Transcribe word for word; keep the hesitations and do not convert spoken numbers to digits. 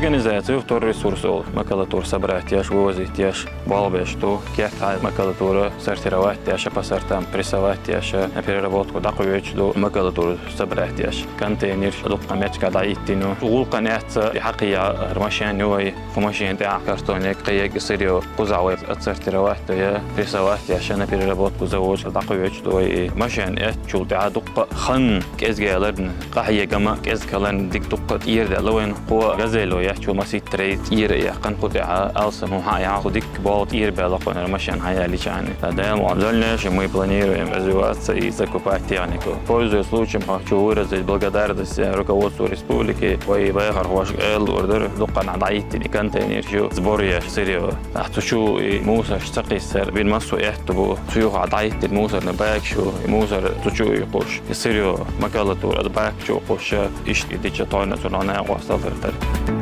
Организаци вторресурс олу макулатура собрать еш, вывозить еш болх беш ду. Керта макулатура сортировать деш, по сортам прессовать деш, на переработку дӀакхуьйцуш ду, макулатура собрать деш. Контейнераш дуккха меттигаш дӀахӀиттийна. ГӀуллакхан эцца хьакхийя машен ю вай, кху машен тӀехь картонник, кхиег сире кхузахь вай отсортировать деш, прессовать деш, на переработку заводаш дӀакхуьйцуш ду вай. И машен эцначул тӀаьхьа дуккха хан кӀезига яларна, къахьега ма кӀезига хиларна дика дуккха тӀера даьлла вайна. Кхо газель яьчул масийтта рейд тӀера яьккхина кху тӀехь, алсам хӀума хьа а яьхна, кху дикка болх тӀера баьлла кхунара машен хьаялийча. Да, дӀахо дальнейшем мы планируем развиваться и закупать технику. Пользуясь случаем, хочу выразить благодарность руководству республики, вай бахархошка аьлла лур дара, дуккха нах дӀахӀиттина контейнераш ю, сбор еш сире. Цу чу и мусораш ца кхиссар, бина массо а аьтто бу, цу юха дӀахӀиттина мусорни бакаш ю, и мусор цу чу а кхуьссуш, и сире, макулатура аса бакаш чу кхуьссуш, иштта и дича тхойна цунах накъосталла дара.